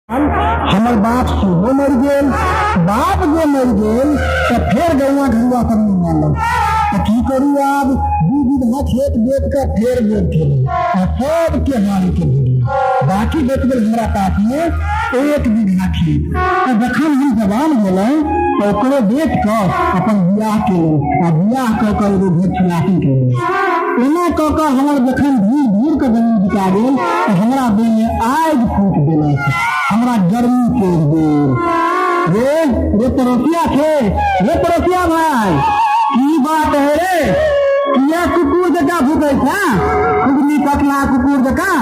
हमर बाप सेहो मरि गेल। बाप जे मरि गेल तऽ फेर गौआ घरुआ सब नहि मानलक, तऽ की करू आब? 2 बीघा खेत बेच कऽ फेर गोर केलहुँ आ सबके हानि के भेल। बाकी बचि गेल हमरा पासमे 1 बीघा खेत। तऽ जखन हम जवान भेलहुँ तऽ ओकरो बेच कऽ अपन बियाह केलहुँ आ बियाह कऽ कऽ एगो घर खिलाफी केलहुँ। एना कऽ कऽ हमर जखन धीर धीर कऽ जमीन बिका गेल तऽ हमरा देहमे आगि फूटि देलक, हमरा गर्मी चढ़ि गेल। रे रे पड़ोसिया छे, रे पड़ोसिया भाई, की बात है रे? किया कुकुर जकाँ भूकै छा? खुगनी पतला कुकुर जकाँ।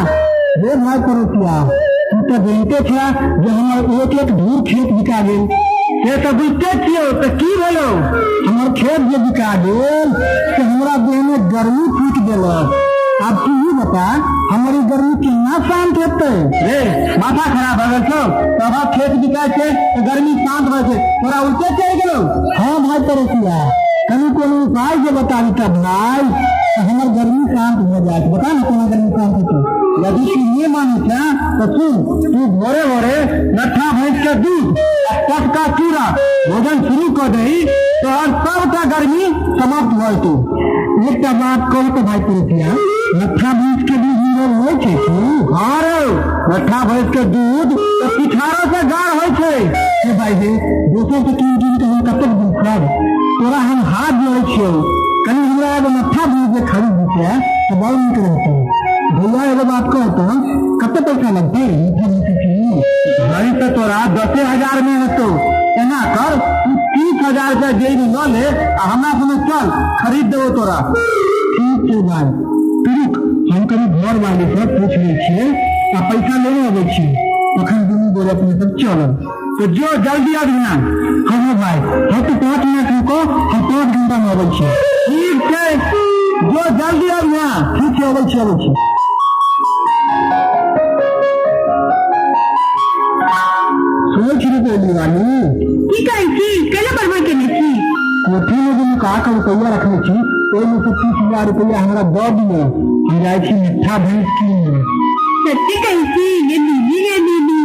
रे भाई पड़ोसिया, तू तऽ जानते छा जे हमर एक एक धूर खेत बिका गेल। से तऽ बुझते छियौ, तऽ की भेलौ? हमर खेत जे बिका गेल से हमरा देहमे गर्मी फूटि देलक। आब तू ही बता, हमर ई गर्मी केना शांत हेतै? रे माथा खराब भऽ गेल छौ? तोहर खेत बिकाय छै तऽ गर्मी शांत भऽ छै, तोरा उल्टे चढ़ि गेलौ। हाँ भाई पड़ोसिया, कनि कोनो उपाय जे बताबी तऽ भाई तऽ हमर गर्मी शांत भऽ जायत। बता ने कोना गर्मी शांत हेतै? यदि तू नहि मानै छह तऽ सुन, तू भोरे भोरे नट्ठा भैंस के दूध आ टटका चूड़ा भोजन शुरू कऽ दही, तोहर सबटा गर्मी समाप्त भऽ जेतौ। एकटा बात कहू तऽ भाई पड़ोसिया, नट्ठा भैंस के दूध मिलल होइ छै की? हाँ रे, नट्ठा भैंस के दूध तऽ पिठारो से गाढ़ होइ छै। हे भाई रे, दोसर से कीन कीन के हम कतेक दूध खाब? तोरा हम हाथ जोड़ै छियौ, कनि हमरा एगो नट्ठा भैंस जे खरीद दिते तऽ बड़ नीक रहतै। भैया एगो बात कह तऽ, कते पैसा लगतै नट्ठा भैंस के कीनमे? भाई तऽ तोरा 10,000 में हेतौ। एना कर, तू 30,000 रुपया जेब में लऽ ले आ हमरा संगे चल, खरीद देबो तोरा। ठीक छै भाई, तू रुक, हम कनि घर वाली से पूछ लै छियै आ पैसा लेने अबै छियै, तखन दुनू गोरे अपने सब चलब। तो जो जल्दी अबिहें। हाँ हाँ भाई, हाँ तू 5 मिनट रुको, हम 5 घंटा में अबै छियै। ठीक छै, जो जल्दी अबिहें। ठीक छै, अबै छी अबै छी। सुनै छी रुपौली वाली? की कहै छी? कैला बड़बड़ केने छी? कोठी में जे नुका कऽ रुपैआ रखने छी ओहिमे से 30,000 रुपैआ हमरा दऽ दिअ, हम जाइ छी मिठ्ठा भैंस कीने। सच्ची कहै छी ये दीदी, ये दीदी,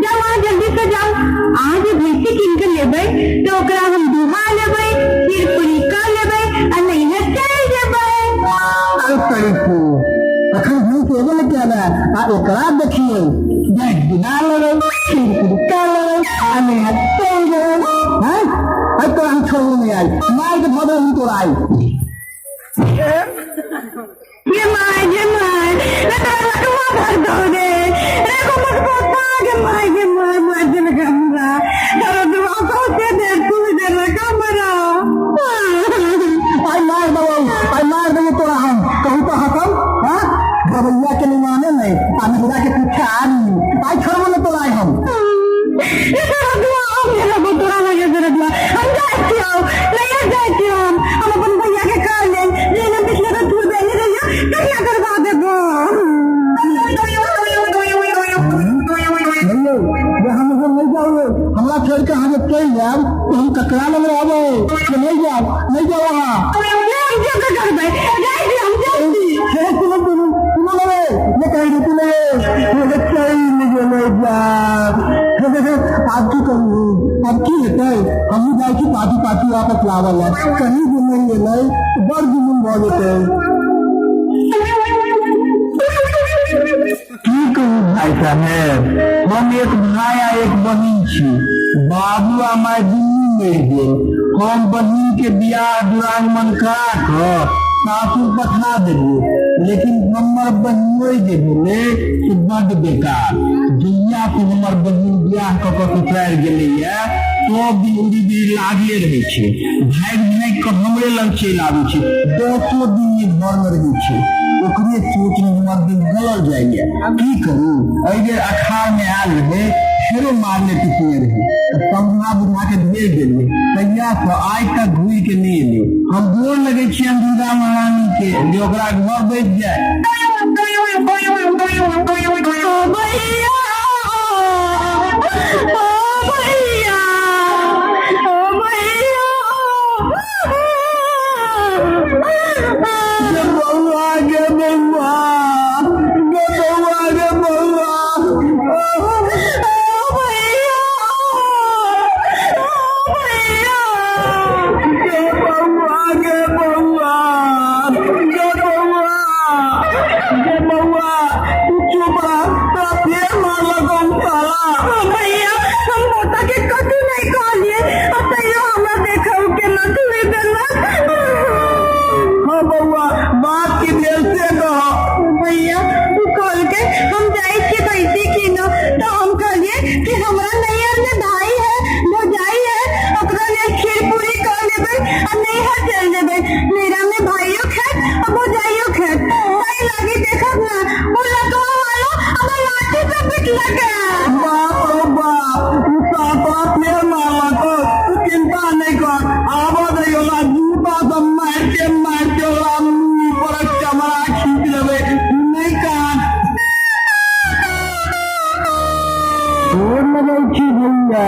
जाउ अहाँ जल्दी से जाउ। अहाँ जे भैंसी कीन के लेबै तऽ ओकरा हम दुहा लेबै, खीर पूरी कऽ लेबै आ नैहर चलि जेबै। अरे तरीको तखन भैंस एबे ने कएल आ एकरा देखियौ, भैंस दुहा लेबै, खीर पूरी कऽ लेबै आ नैहर चलि जेबै। हैं, आइ तोरा हम छोड़बो नहि, आइ मारि के धऽ देबै हम तोरा आइ। ये my ये my, रे तोरा लकवा भर दो रे, रे को मत पोता गे my, गे my, मार दे लगा हमरा तोरा दुआ सोचे दे तू दे लगा मरा। आइ मार देबौ, आइ मार देबौ तोरा हम। कहू तऽ हसम, हाँ घरवैया के नहीं माने नहीं आ नहिरा के पीछे आदमी, आइ छोड़बो ने तोरा आइ हम। रे तोरा दुआ हम दे लगो तोरा लगे तोरा दुआ। हम जाइ छियौ, नैहर जाइ छियौ। हम अपन भैया के कह लेब जे एना पिछले बेर तू देने रहियो कहिया करवा देबो। नहीं जे हम उधर नहीं जाओ, हमरा छोड़ के अहाँ जे चलि जायब तऽ हम ककरा लग रहबै? से नहीं जायब, नहीं जाओ अहाँ। हम जेबे करबै, जाइ छी, हम जाइ छी। हे सुनो सुनो सुनो ने रे, ये कहीं रुकू नहीं रे, चलि गेलै जाब। आब की करू, आब की हेतै? हमहूँ जाइ छी पाछू पाछू वापस लाबऽ लए, कहीं जे मरि गेलै तऽ बड़ जुलुम भऽ जेतै। की कहू भाई साहेब, हम एक भाई आ एक बहिन छी। बाबू आ माय दुनू मरि गेल। हम बहिन के बियाह दुरागमन करा कऽ सासुर पठा देलियै, लेकिन हमर बहिनोइ जे भेलै से बड्ड बेकार। जहिया से हमर बहिन बियाह कऽ कऽ ससुरारि गेलैया सब दिन उड़ी बिड़ी लागले रहै छै, भागि भागि कऽ हमरे लग चलि आबै छै, 10 दिन ई घर मे रहै छै। ओकरे सोच मे हमर दिल गलल जाइया। की करू, एहि बेर अखाड़ मे आयल रहै, फेरो मारने पिटने रहै तऽ समझा बुझा के भेज देलियै। तहिया से आइ तक घुरि के नहि एलै। हम गोर लगै छियनि दुर्गा महारानी के जे ओकरा घर बचि जाय। ओ भैया, ओ भैया, ओ भैया। गे बौआ, गे बौआ, गे बौआ, गे बौआ। गोर लगै छी भैया।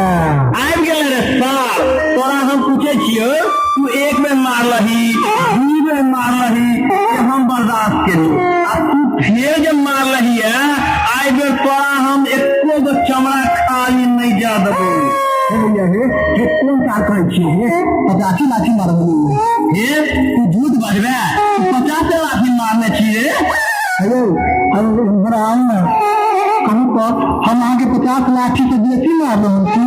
आबि गेलै रे सार। तोरा हम पूछै छियौ, तू एक बेर मारलही, दू बेर मारलही से हम बर्दाश्त केलू, आ तू फेर जे मारलही है, आइ बेर तोरा हम एको गो चमड़ा खाली नहि जा देबौ। हे भैया, हे हे, कोन सार कहै छियै हे? 85 लाठी मारबै। हे, तू झूठ बजबे? तू 50 लाठी मारने छी रे। हेलो, हम हमरा आउ ने, कहू तऽ हम अहाँके 50 लाठी से बेसी मारलहुँ की?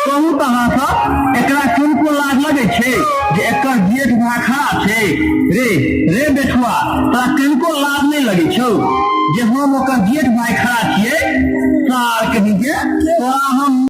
कहू तऽ अहाँ सब, एकरा किनको लाज लगै छै जे एकर जेठ भाय खड़ा छै? रे रे बेठुआ, तोरा किनको लाज नहि लगै छौ जे हम ओकर जेठ भाय खड़ा छियै? सार कहीं के, तोरा हम